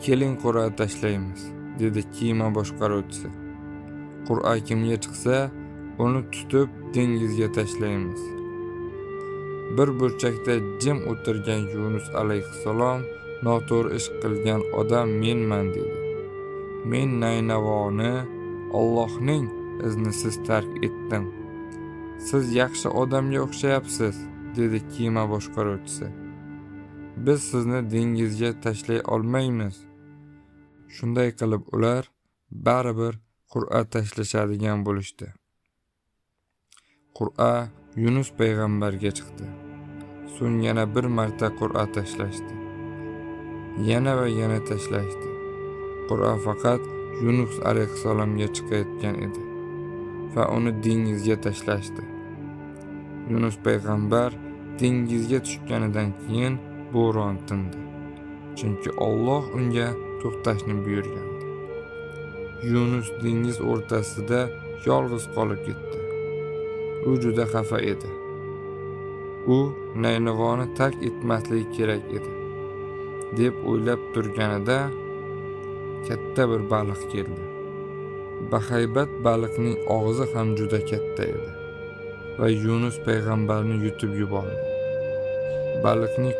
Keling, qur'a tashlaymiz, dedi kema boshqaruvchisi. Qur'a kimga chiqsa, uni tutib dengizga tashlaymiz. Bir burchakda jim o'tirgan Yunus alayhissalom noto'g'ri ish qilgan odam menman dedi. Men Naynavoni Allohning iznisiz tark etdim. Siz yaxshi odamga o'xshayapsiz, dedi kema boshqaruvchisi. Biz sizni dengizga tashlay olmaymiz. Shunday qilib ular baribir qur'a tashlashadigan bo'lishdi. Qur'a Yunus payg'ambarga chiqdi. So'ng yana bir marta qur'a tashlashdi. Yana va yana tashlashdi. Qur'a faqat Yunus alayhissalomga chiqayotgan edi va uni dengizga tashlashdi. Yunus payg'ambar dengizga tushganidan keyin bo'ron tindi. Chunki Alloh unga to'xtashni buyurgandi. Yunus dengiz o'rtasida yolg'iz qolib ketdi. U juda xafa edi. U Naynavoni tark etmasligi kerak edi, deb o'ylab turganida katta bir baliq keldi. Bahaybat baliqning og'zi ham juda katta edi va Yunus payg'ambarni yutib yubordi. Baliqning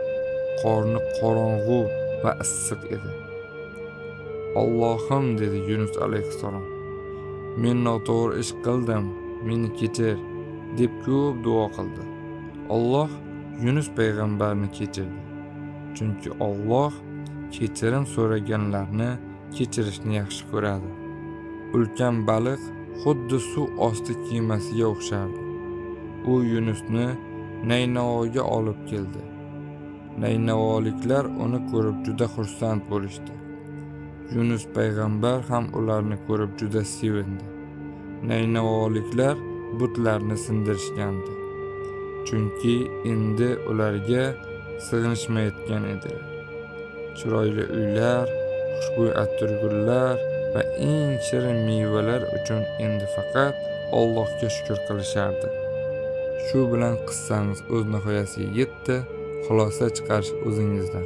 qorni qorong'u va issiq edi. Allohim, dedi Yunus alayhissalom, men noto'g'ri ish qildim, meni kechir, deb ko'p duo qildi. Alloh Yunus payg'ambarni kechirdi. Chunki Alloh kechirim so'raganlarni kechirishni yaxshi ko'radi. Ulkan baliq xuddi suv osti kemasiga o'xshardi. U Yunusni Naynavoga olib keldi. Naynavoliklar uni ko'rib juda xursand bo'lishdi. Yunus payg'ambar ham ularni ko'rib juda sevindi. Naynavoliklar butlarni sindirishgandi. Chunki endi ularga sig'inishmayotgan edilar. Chiroyli uylar, xushbo'y atirgullar va eng shirin mevalar uchun endi faqat Allohga shukr qilishardi. Shu bilan qissamiz o'z nihoyasiga yetdi. Xulosa chiqarish o'zingizdan.